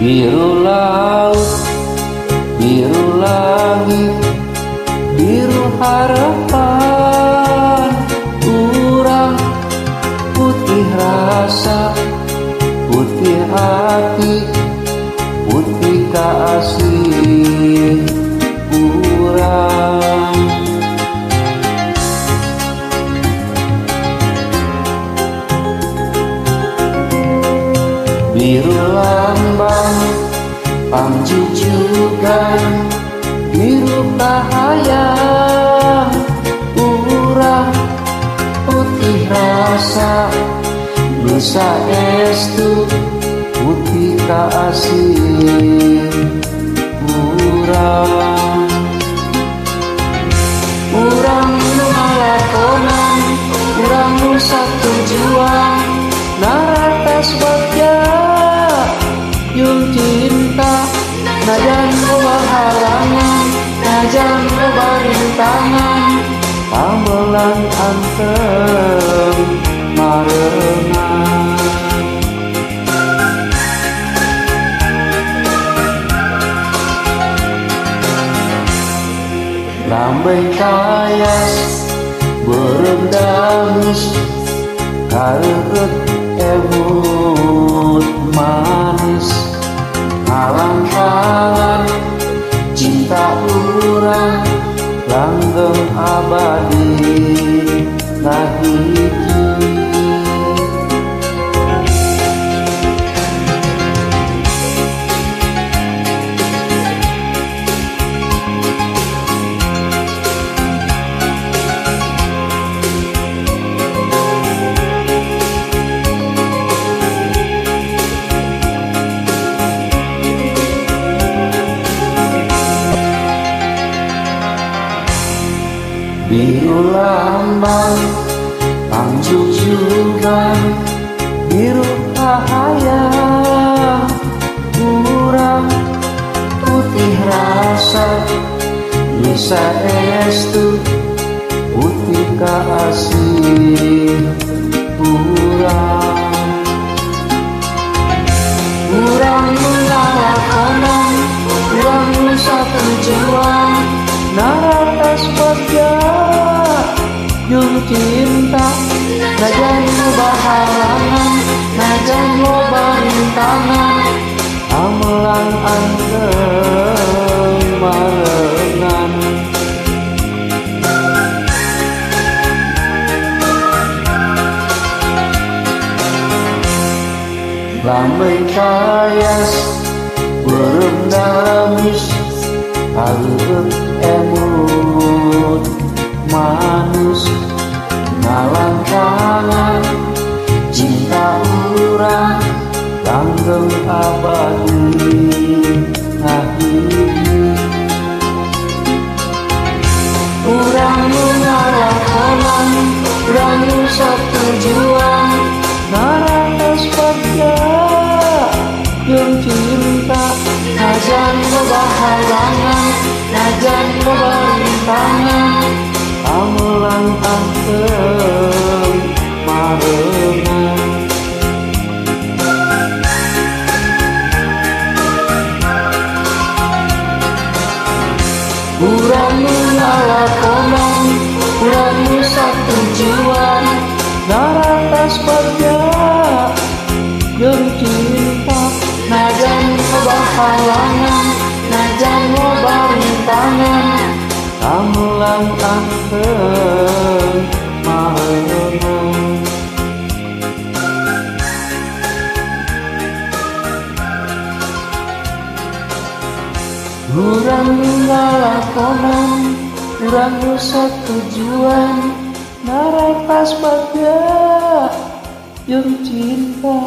Biru laut, biru langit, biru harapan urang, putih rasa, putih hati, putih kasih urang. Biru lambang pangjujugan, biru kahayang urang, putih rasa nusa estu, putih kasih urang. Urang nu ngalakonan, urang nu satujuan, naratas bagja yung cinta, najan loba halangan, najan loba rintangan, pamelang anteng marengan. Lambey kayas beureum damis, kareukeut emut manis, ngalang-alang cinta urang langgeng abadi ngahiji. Biru lambang pangjujugan, biru cahaya urang, putih rasa nusa estu, putih kasih urang. Urang nu ngalakonan, urang nu satujuan, naratas bagja yung cinta, najan loba halangan, najan loba rintangan, amelang anteng marengan. Lambey kayas beureum damis, kareukeut emut manis, ngalangkangan cinta urang langgeng abadi ngahiji. Urang nu ngalakonan, urang nu satujuan, naratas bagja yung cinta, najan loba halangan, najan loba rintangan, pamelang anteng marengan. Urang nu ngalakonan, urang nu satujuan, naratas bagja jeung cinta, najan loba halangan, najan loba rintangan, pamelang anteng marengan. Urang nu ngalakonan, urang nu satujuan, naratas bagja jeung cinta.